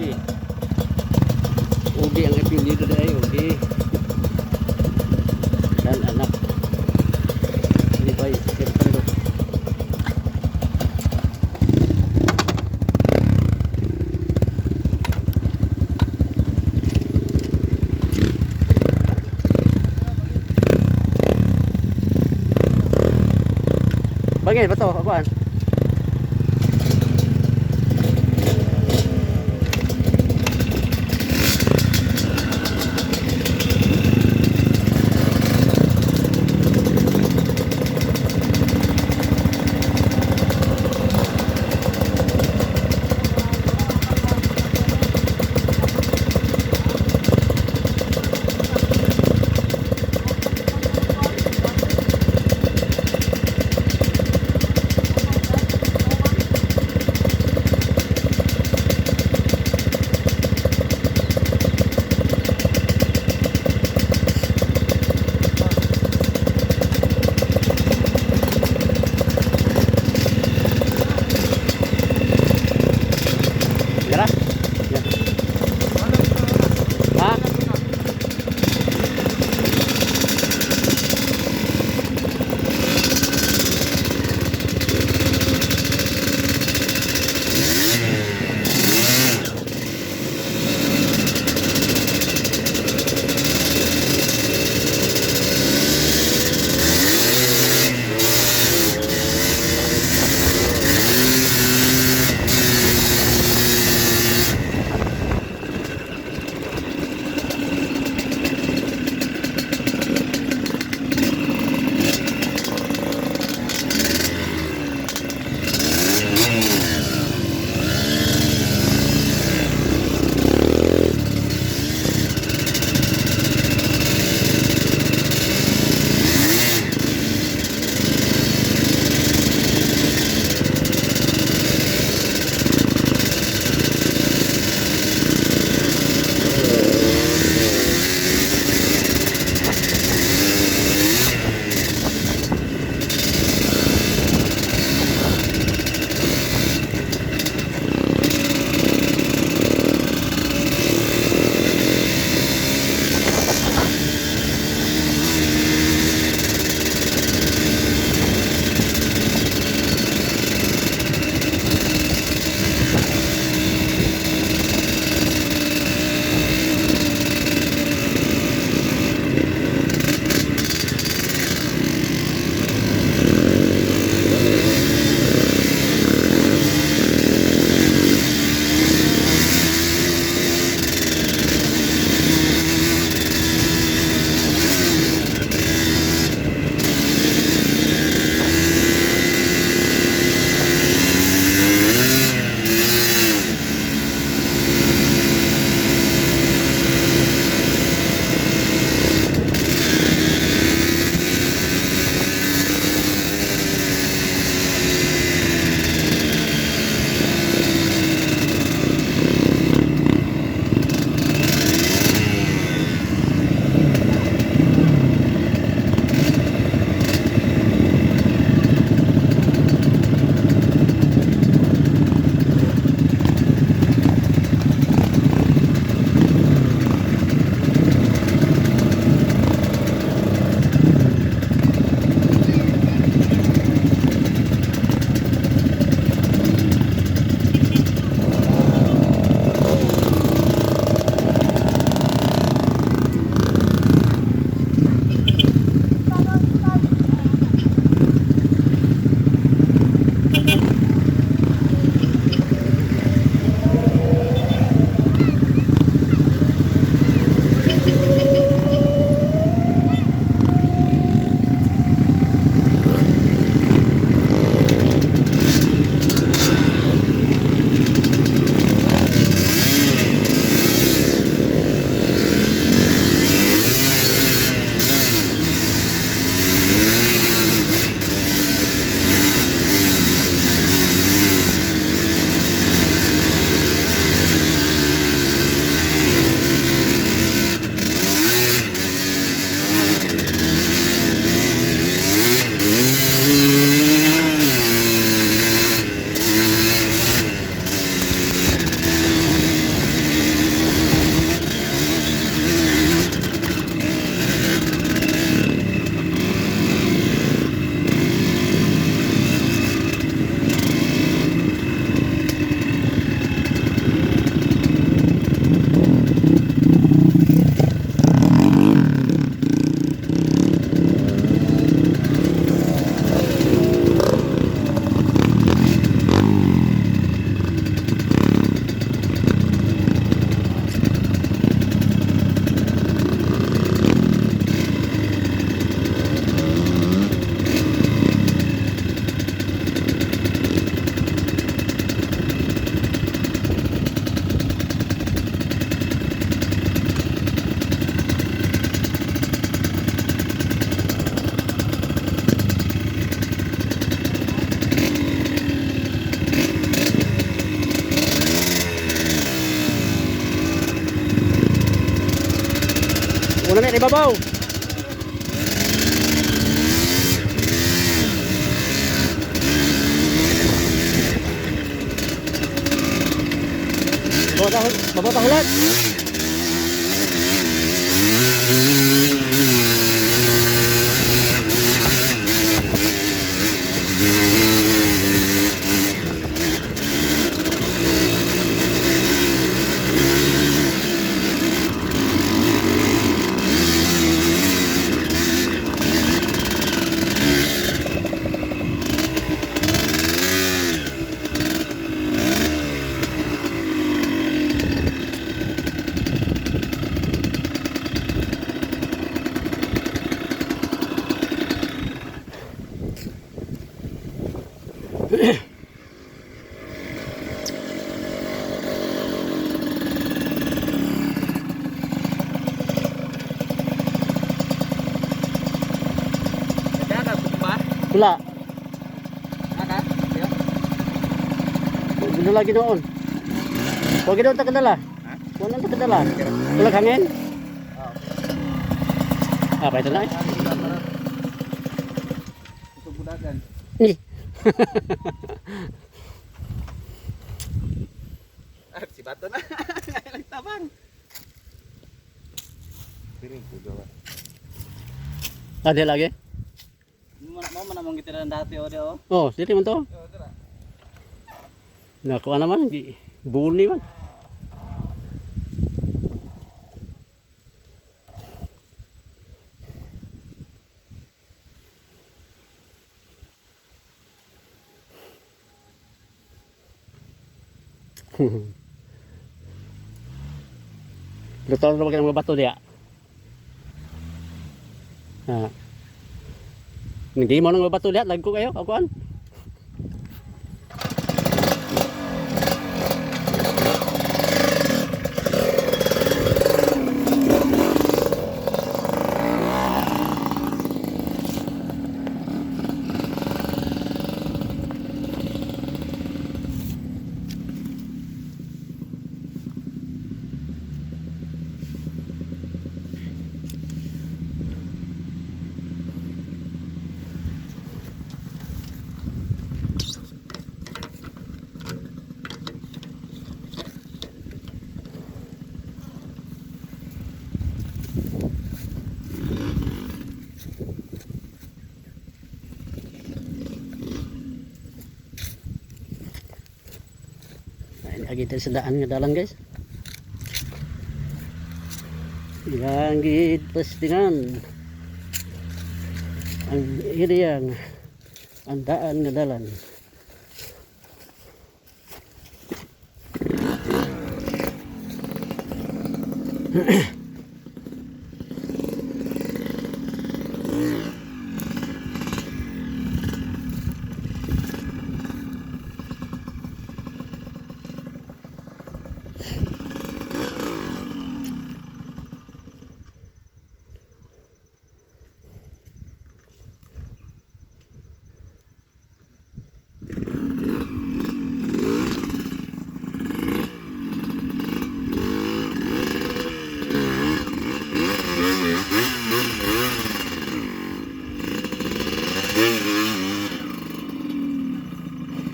Ugi. Ugi ang apelyido diay, Ugi. Dan anak. Levi Serpando. Bangin ba to? Akuan? Gara? Ya. Ha? Una na ibabaw. Babaw ta hulat. Kaya ka, ba? Wala. Aka? Diyo? Wala lagi noon. Huwag ginoon ta kadala. Ha? Wala ta kadala. Wala hangin? Oo. Ah, pa ito na eh. Ito budagan. Eh. Ah, si Bato na. Nagtabang. Ah, di lagi. Mo man namang gitiran dati o di o. Oh, dili man to. Oo, tara. Nakuha naman, buni man. Luto na ba mga bato diya? Ha. Hindi mo nang bato diya, lagko kayo, akuan. Ay, lagi tayo sa daan nga dalan, guys. Ilang gid pastingan. Ang area nga ang daan nga dalan.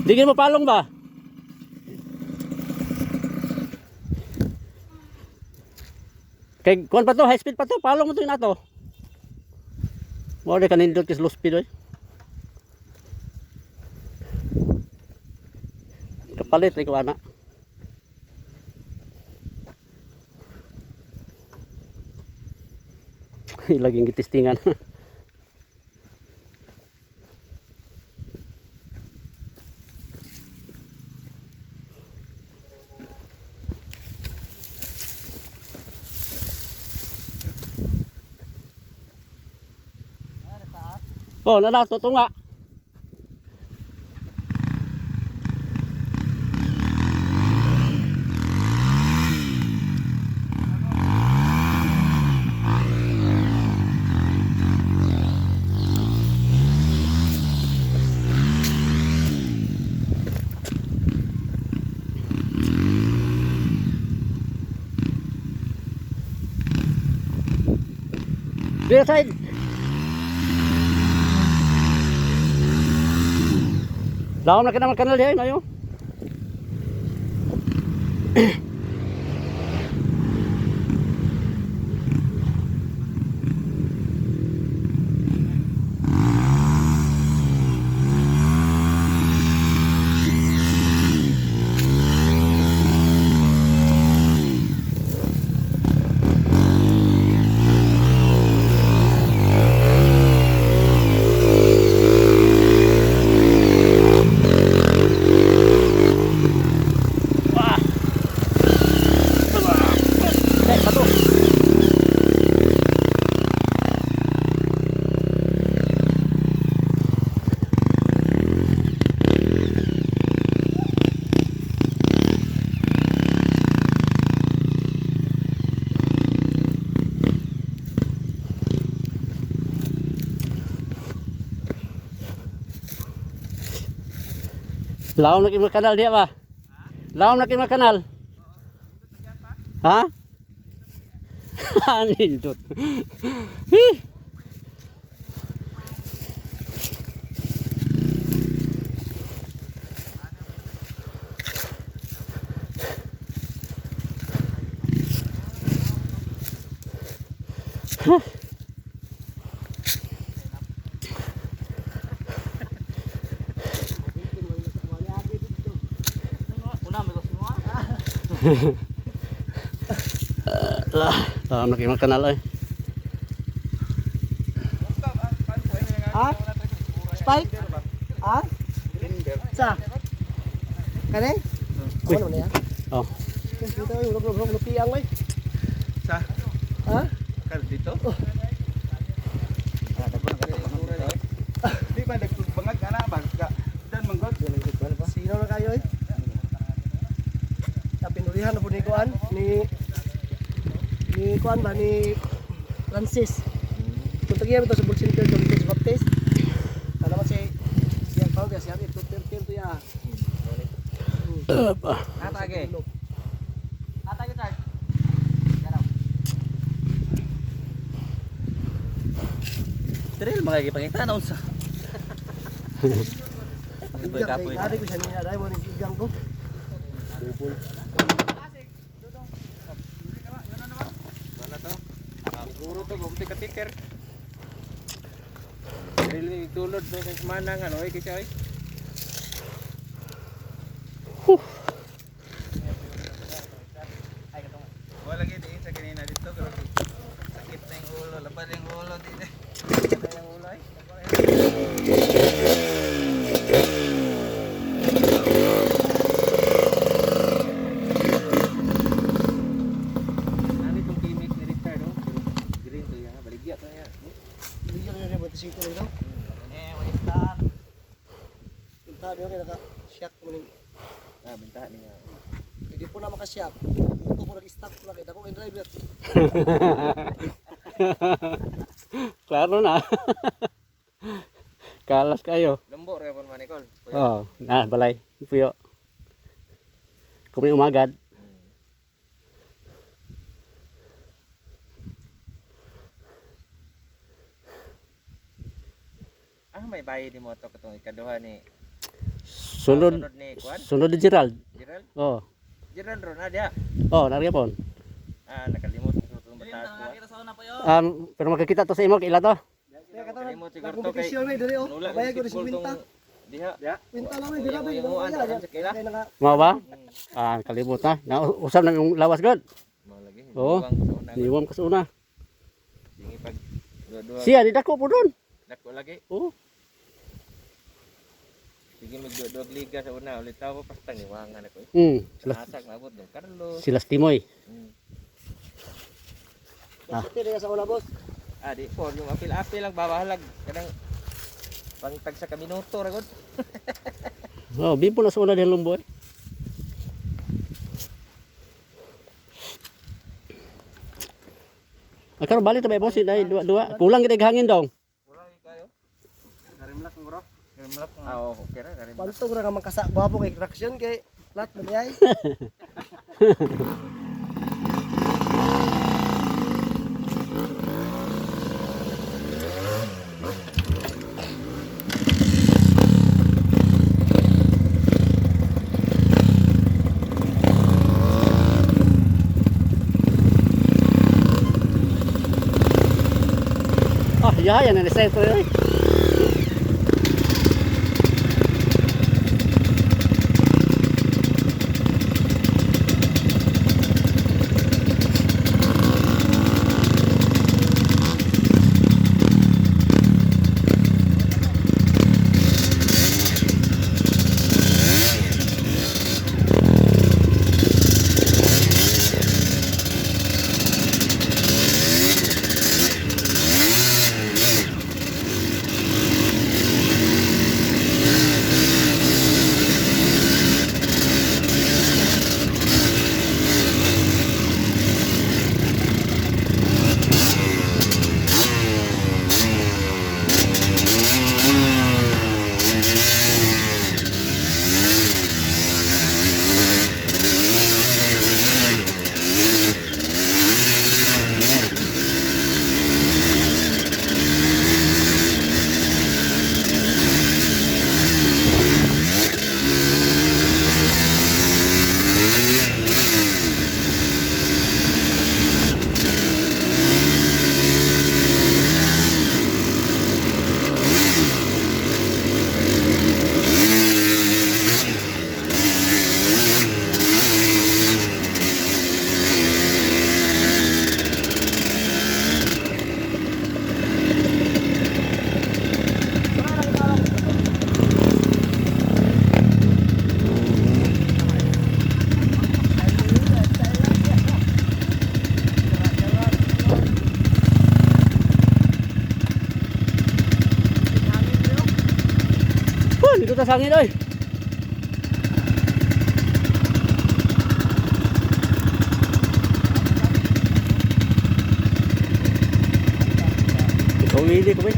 Di kayo mapalong ba? Kay kuan pa to, high speed pa to, palong mo to na to. Mo di kanindot kay slow speed oy. Kapalit ri ko ana. Laging gitistingan. Oh, nala tunga. Dito side. Lawom na kinang kanal diay mayo. Eh, bato. Lawom na kay kanal diya ba? Lawom na kay kanal. Ha? Nindot. Hi. Una may gusto mo ah. Lah, lawom na kay kanal ay. Ha? Spike? Ha? Sa? Kani? Uy. Ano na yan? Oh. Dito ay rog rog lupiang oy. Sa? Ha? Kar dito? Di ba nagtubangag ana ba? Dan manggod. Sino na kayo eh? Sa pinurihan na po ni Kuan ni Kuan ba ni Francis. Kung tagiya ito sa Bull Center doon sa Baptist. Salamat si siya pa siya ito to ya. Atage. Atage charge. Trail mga gipangita na unsa. Kapoy kapoy. Ari ko siya niya dai mo ni gigang ko. Siguro to gumti ka tiker. Trail ni tulod no sa semana nga no kasi ay. Wala gyud din sa kanina dito pero sakit na yung ulo, laban na yung ulo dito. Sakit na yung ulo ay. Nani tong teammate ni Richard oh. Green to ya, baligya to ya. Bigyan ko niya motorsiklo nito. Eh, wait. Punta niyo kay naka shock mo ni. Ah, bentahan niya. Hindi po na makasyak. Puto ko nag-stop na kay dako kay driver. Klaro na. Kalas kayo. Lambo ra pon man Nicole. Oh, na balay. Puyo. Kung may umagad. Ah, may bayad ni mo to katong ikaduha ni Sunod sunod ni Kwan, sunod ni Gerald. Gerald. Oh. Gerald ron na diha. Oh, nariya pon. Ah, nakalimot ko itong bataas ko. Um, pero makikita to sa imo kay ila to. Kaya kato Kalimot siguro to kay kompetisyon eh diri oh. Nula Bayag ko yung rin tong sa diha. Kwinta lang eh dira ba Yung uan, sa kaila. Kay naka Mao ba? Ah, kalimot na. Nausap na yung lawas god. Mao lagi. Oo. Niwang sa una. Niwam ka sa una. Sige pag dua-dua. Siya ni dako po doon. Dako lagi. Oh. Sige mig dua liga sa una ulit tawo pasta niwangan ako. Eh. Sila Asak maabot dong Carlos. sila Timoy. Ah. Tira sa una boss. Ah, di po yung apil-apil lang babahalag kanang pangtag sa ka minuto ra gud. Oh, bibo na sa una din lumboy. Ah, karon balik ta ba boss dai dua dua. Kulang gid hangin dong. Wala kayo. Karimlak bro. Karimlak. Ah, oh, okay ra karimlak. Pantog ra ka magkasa gwapo kay traction kay flat man yay. Iya, yan ang isa ito eh. Huh, dito ta sa hangin oy. Ikaw hindi ko ba?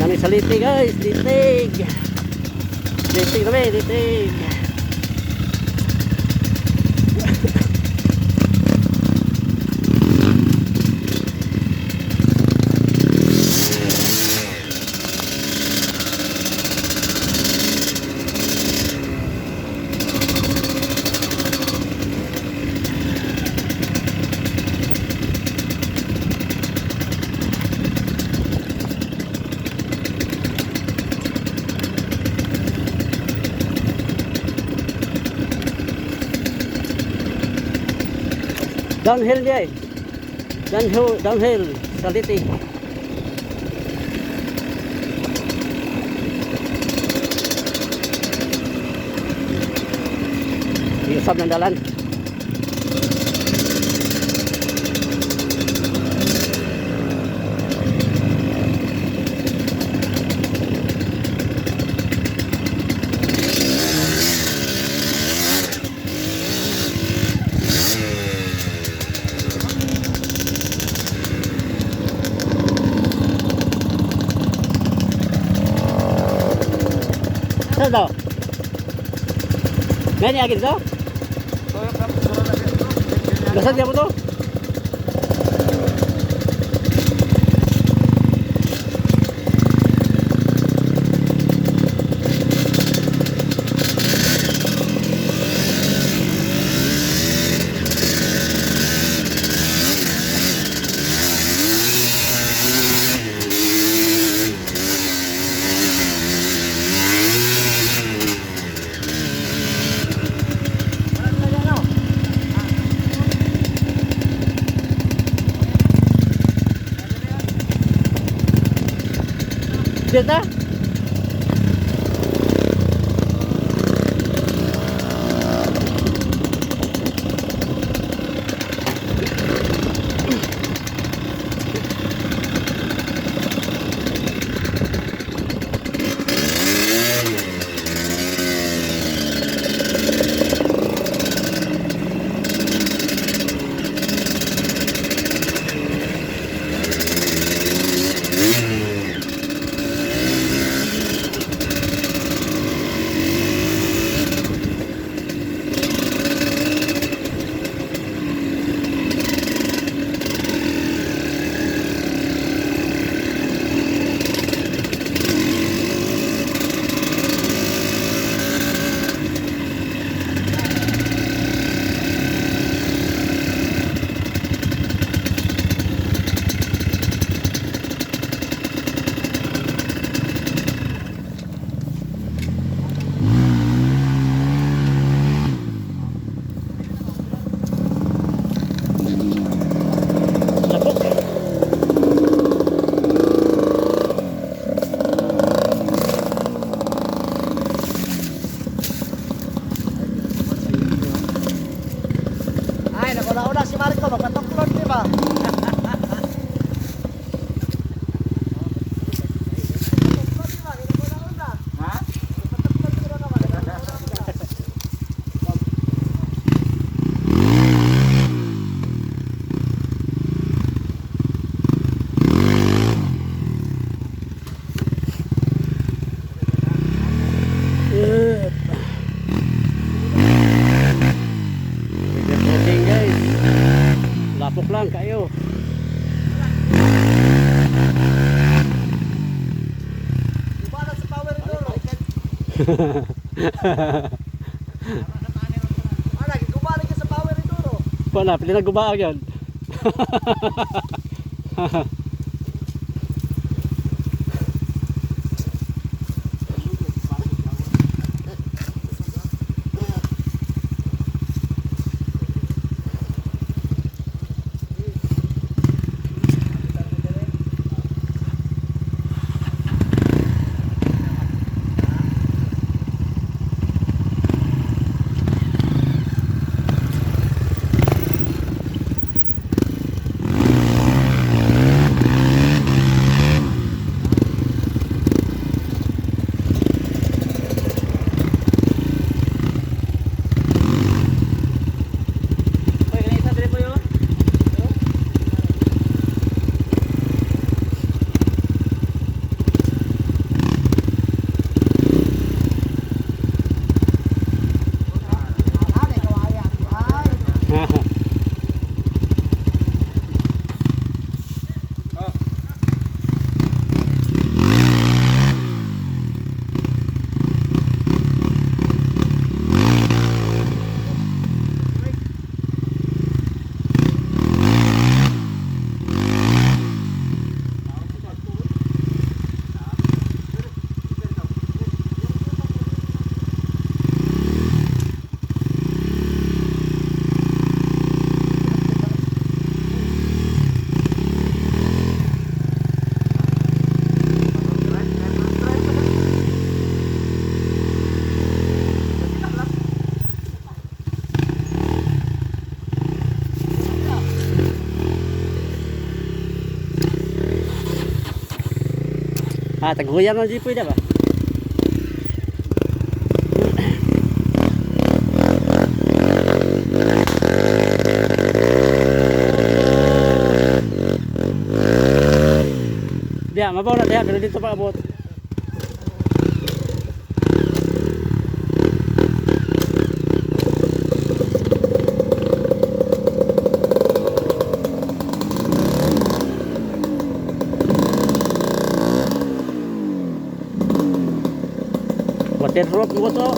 Nami sa litig, guys, litig. Litig kami, litig. Downhill niya eh. Downhill, downhill sa litig. Iusab ng dalan. Saan daw? Ngayon niya agad daw? Nasaan niya mo to? Dito? Lapok. Ay, nakuna-una si Marco, magpatuklod, di ba? Ha? Yep. Recording, guys. Lapok lang kayo. Gubala sa power duro. Ana, gubala ka sa power duro. Wala, pili na gubaag yan. Ah, taghuyan man di pwede ba? Diya, mabaw na diya, pero dito pa abot. Water drop mo to.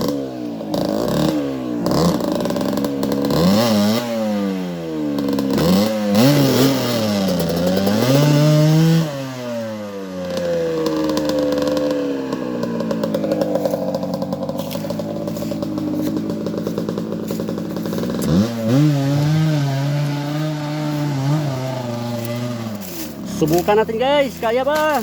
Subukan natin, guys, kaya ba?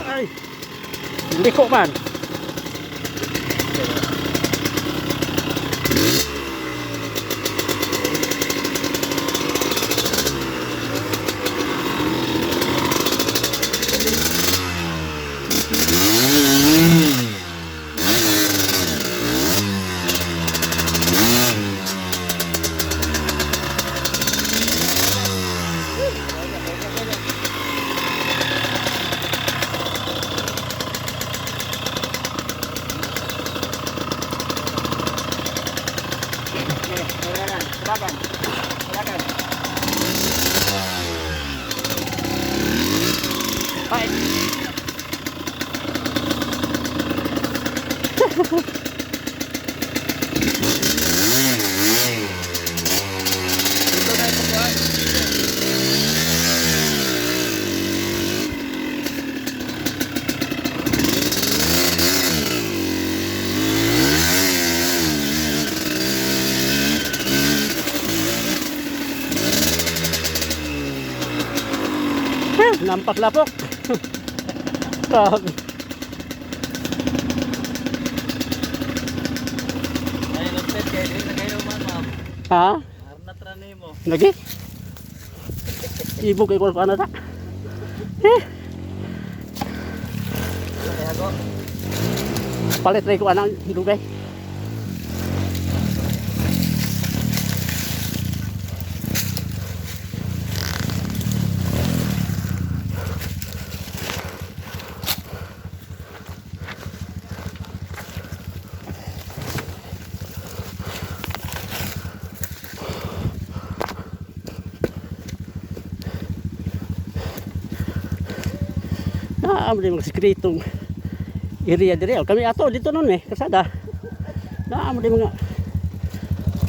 Ay. Liko man. Ay. Dito na ipukuan. Nampak lapok. Grabe. Ay, lupit kay dili na kayo man, ma'am. Ha? Arnat ra nimo. Lagi? Ibog kay kuan na ta. Eh, Kaya go. palit rin ko anang dugay. Naa mo mga sikretong area dire. O, kami ato dito noon eh, kasada. Naa mo mga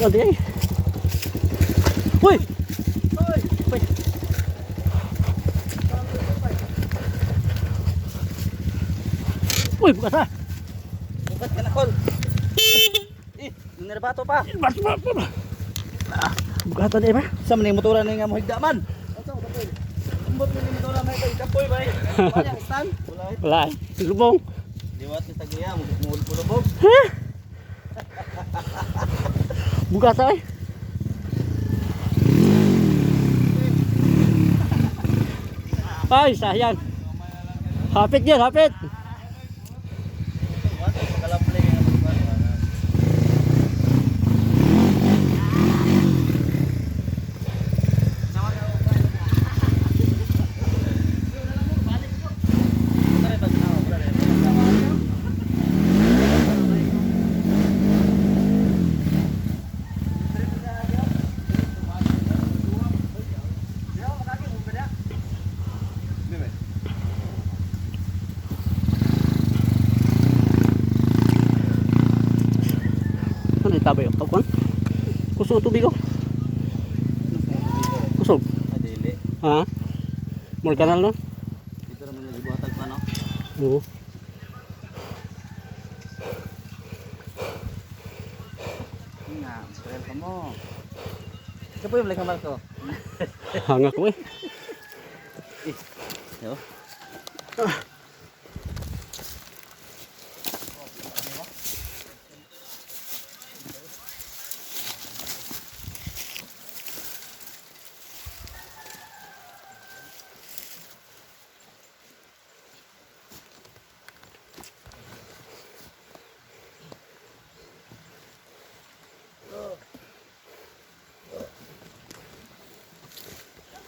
ano di ay. Uy! Uy! Uy, bukas ah. Bukas ka na kol. Eh, nirbato pa. Bato ba? Ba? Ah, Bukas na ba? Sa man yung motora na nga mo higda man. Ambot man yung motora na kay kapoy bay. Wala stand. Wala. Wala eh. Lubong. Liwat ni tagiya mo mulubog. Bukas ay. Ay, sayang. Hapit yan, hapit. Kalapli nga magkuan. tabay oh. Kon. Kusog ang tubig oh. Kusog. Adili. Ha? More kanal no? Dito naman nagibuhatag pa no. Oo. Nga, trail ka mo. Ikaw po yung like Marco. Hanga ko eh. Yo.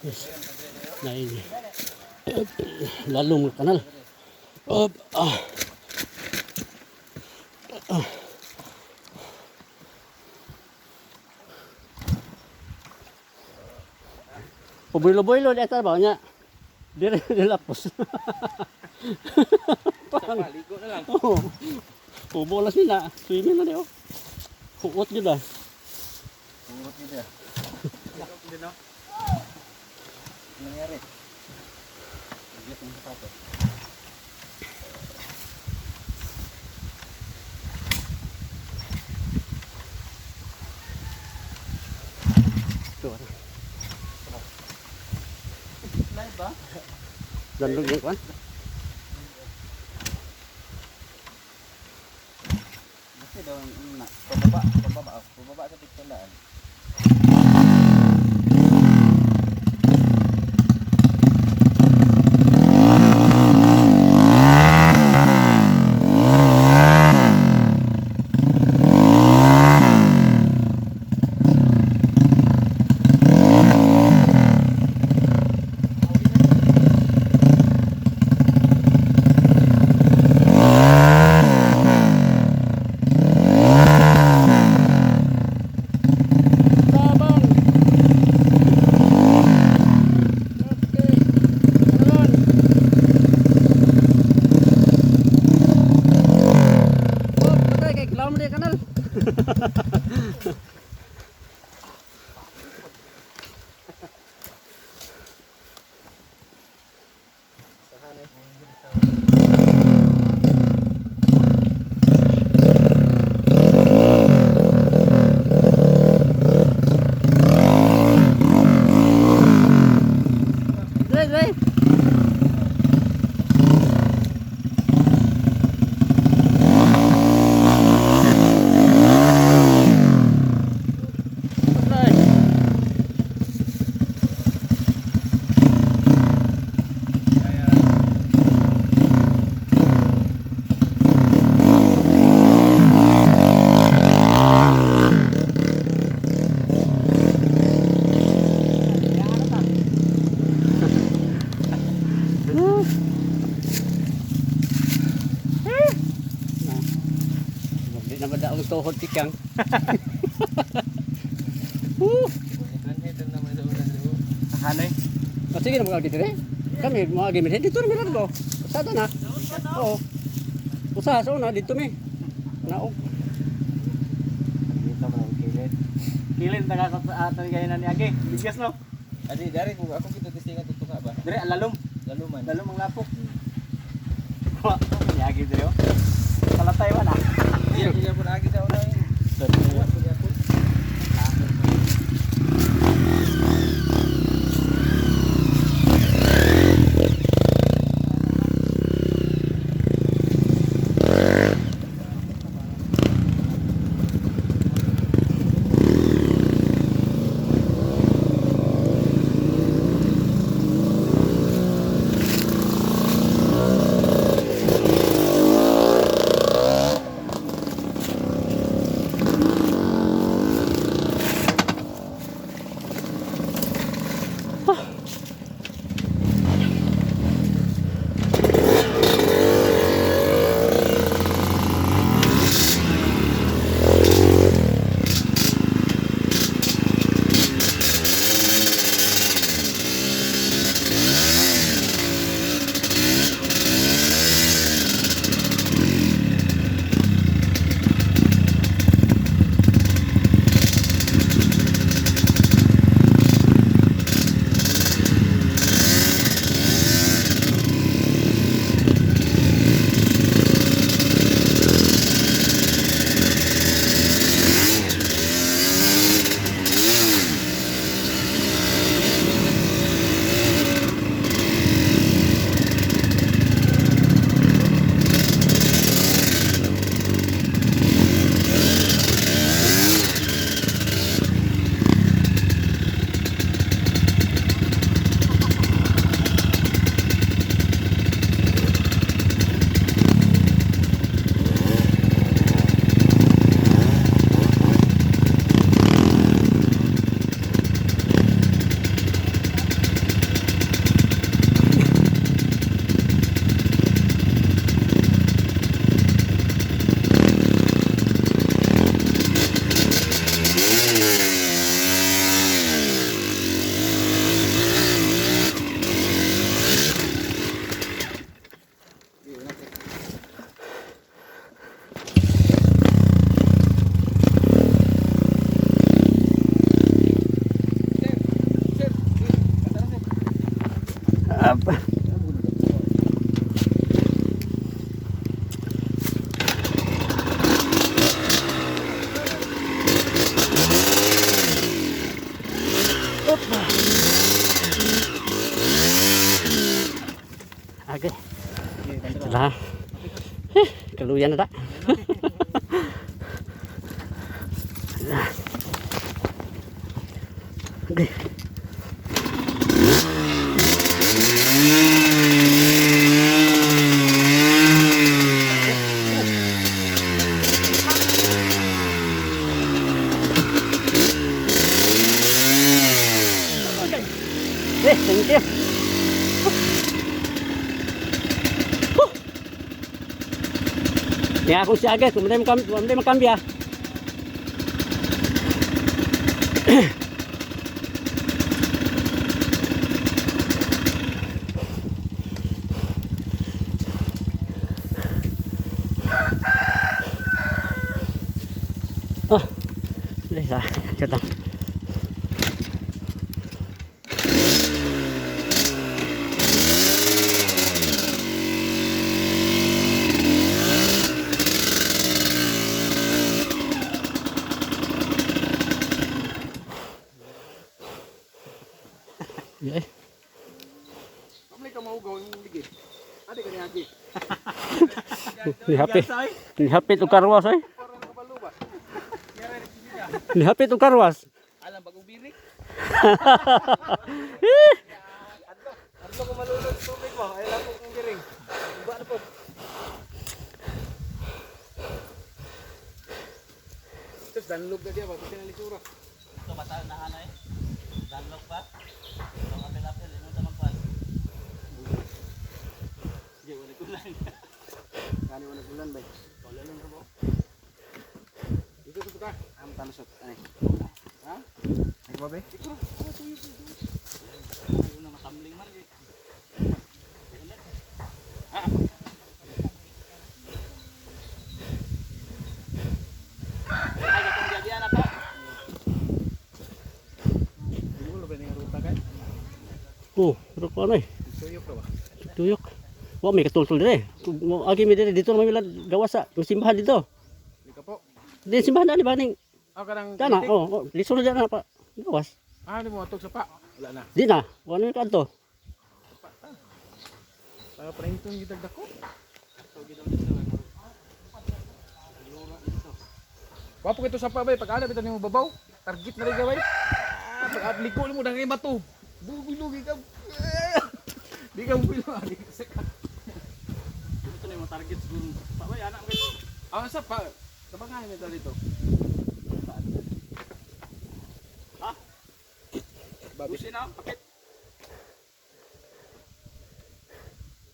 Yes. Nain. Lalong kanal. Up. Ah. Ah. Pubulo-bulo di ba niya. Dire nilapos. Paligo na lang. Oo. Pubolas nila. Swimming na di oh. Huot gyud ah. Purot nito ah. Hindi no. Ano nangyari? Bigat ng sapato. Ito. ano. Live ba? Landog yung kwan. Kasi daw ang una. Pababa, pababa, oh. Pababa sa picture. Tabang. Okay. Karon. Oh, patay kay klawon di kanal. Dre, dre. Patay. Na. Di na ba daong tuhod tikang? Woo! Ito naman sa una. Hanoy? Ah, sige na mga dire. Kami mga gimit dito na meron ko. Sada na. Oo. Usa sa una dito mi. Naog. Dito man ang kilid. Kilin taga sa ato gay na ni Agi. Bigas no. Adi, dari kung ako kita testingan tutunga ba? Dire lalom. Laluman. Lalom ang lapok. Wa ni Agi dire. oh. Palatay wala. Iya, iya pun agi sa una. eh. Wa, po. Eh, kaluyan na ta. Okay. Okay. Eh, thank you. Huh. Kaya akong siya agad, kung hindi makambya. Ah, hindi sa, lang. Yeah. Pamlay ka mahugaw yung ligid. Adi ka niya agi. Nihapit. Nihapit og karwas ay. Nihapit og karwas. Alam bagong birik. Adlo ko malulod sa tubig mo. Ay lang kong giring. Uba na po. Tapos danlog na diya ba? Kasi nalisura. Ito mataan na hanay. Danlog pa. Itong apel-apel, ino tamang pan. Sige, wala ko lang. Kani wala bulan bay. Wala lang ba? Dito to ka. Am tanusot. Ay. Ha? Ay ba bay? Una masamling man. Eh. Ay, katong diya na po. Dulo ba ning ruta kay? Oh, pero ko ano eh. Suyok ra ba? Tuyok. Wa may katultol dire. Mo agi mi dire dito naman mila gawas sa yung simbahan dito. Di ka po. Di simbahan na di ba ning Ah, kanang dana titik? oh, oh lisod na dyan na pa. Gawas. Ah, di mo atog sa pa. Wala na. Di na. Wa na may kadto. Para printong gitag dako. Wapo kito sa pa bay, pag ana bitaw nimo babaw, target na rin ka bay. Ah, pag atliko mo dang kay bato. Bugi-lugi ka. Di ka mo di ka. Ito na yung mga target siguro. Pa, bay, anak mo ito. Ah, sa pa. Sa pa nga ito dito. Ha? Babi. Busin na, kapit.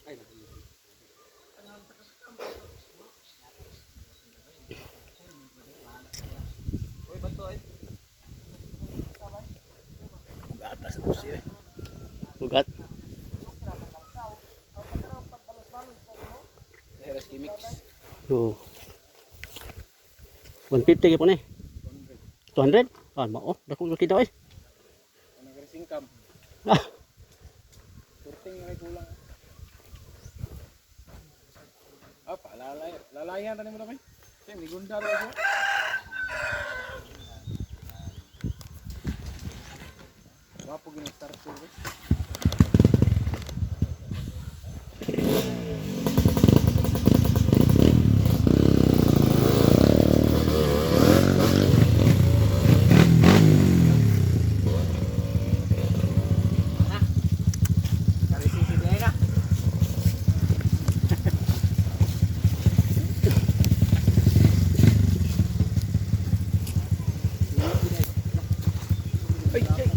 Ay, naku. Uy, bato ay. Gata sa pusi eh. Ugat. Heres gimmicks. Oh. 150 gyud po ni. 200? Ah, mao. Dako kita eh. Ano ka singkam? Ah, Kurting na kay kulang. Ah, palalay. Lalayan na nimo na bay. Same, ni gunda ra siya. Wapo gina start ko. Na. Ay, ay.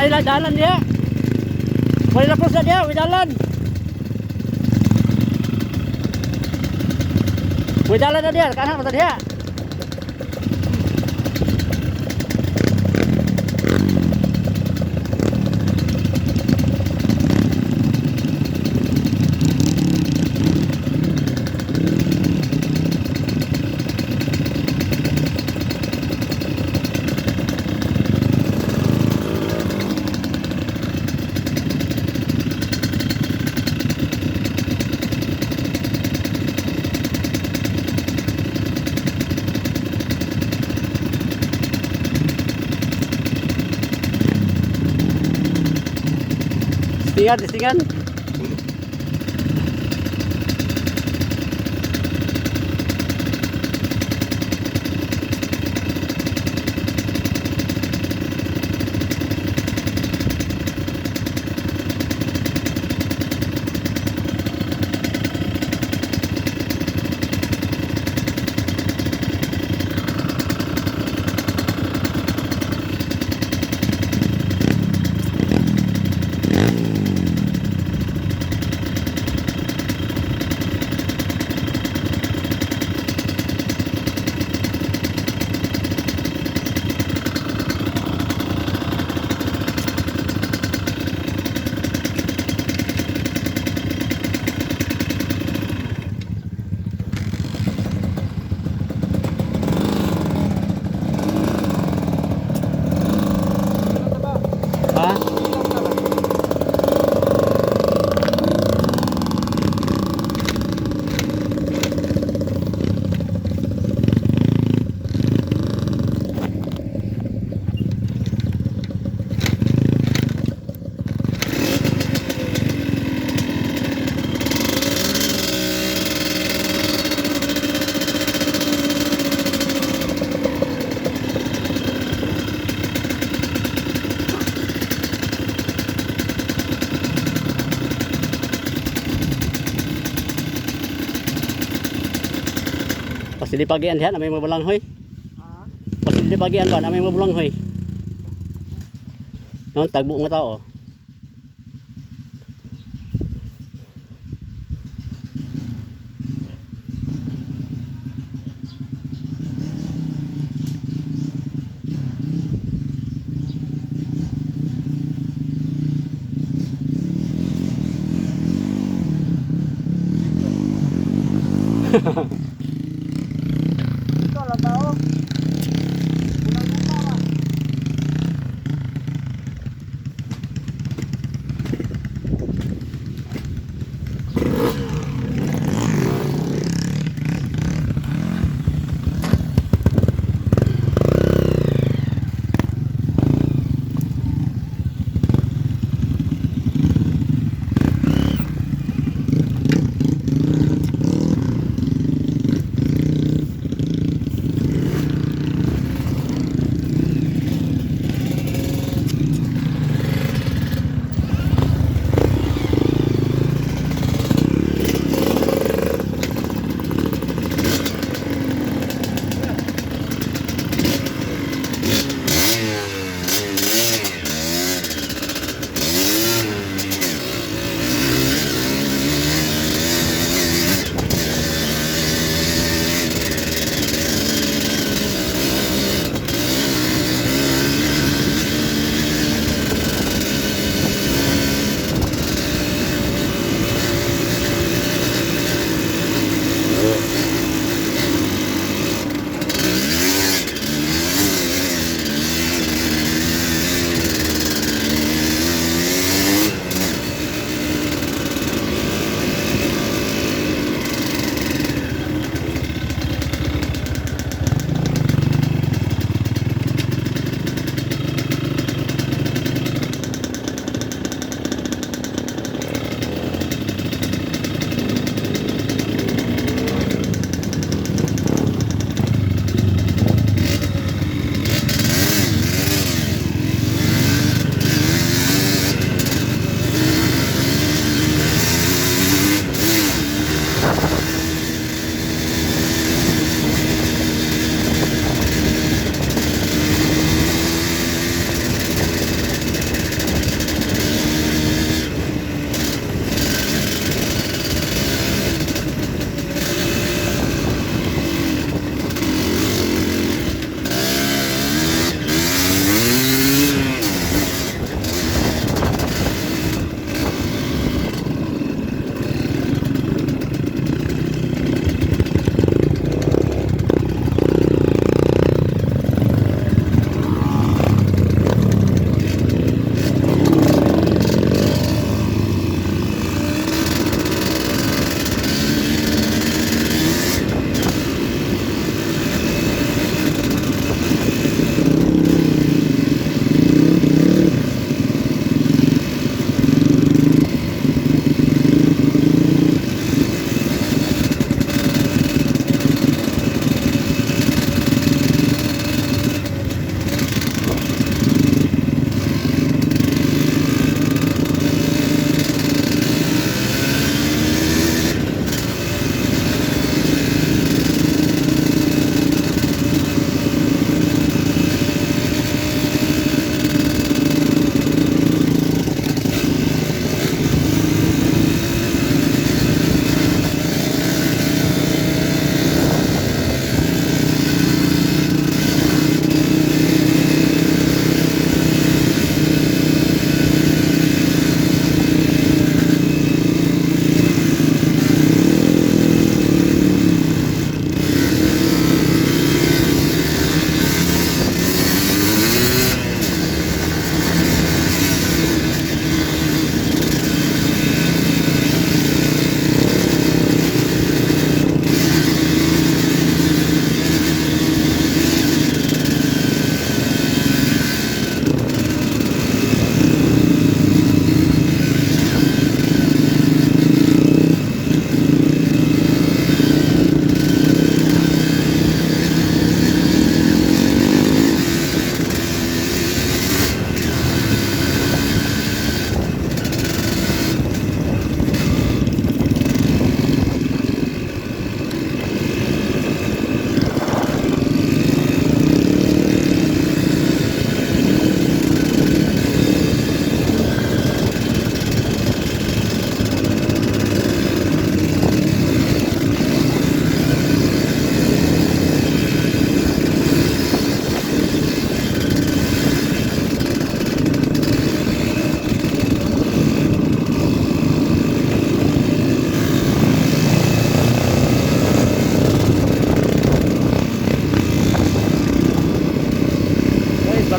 Ay dalan diha. Wala na sa diha, way dalan. Way dalan na diha, kanan pa ta diha. Tingan, tingan. Ha? Pasilipagian diha na may mabulanghoy. Ha? Pasilipagian ba na may mabulanghoy. No, tagbo nga tao. Ito lang tao. Unang lupa ba?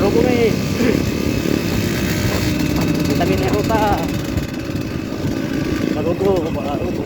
Barugo may tabi na ruta. Barugo, barugo.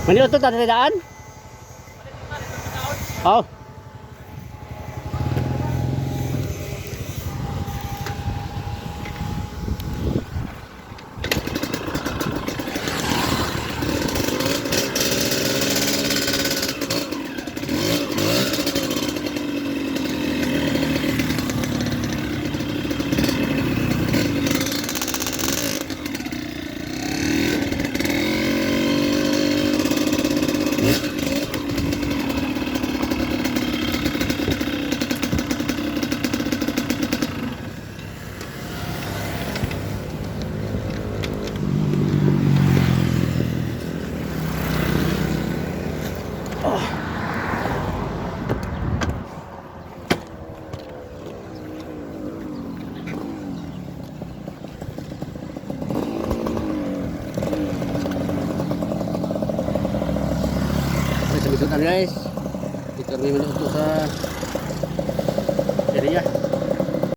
Manila to tatay daan? Oh. Ay, sa Bisutan guys. Dito kami manuto sa area.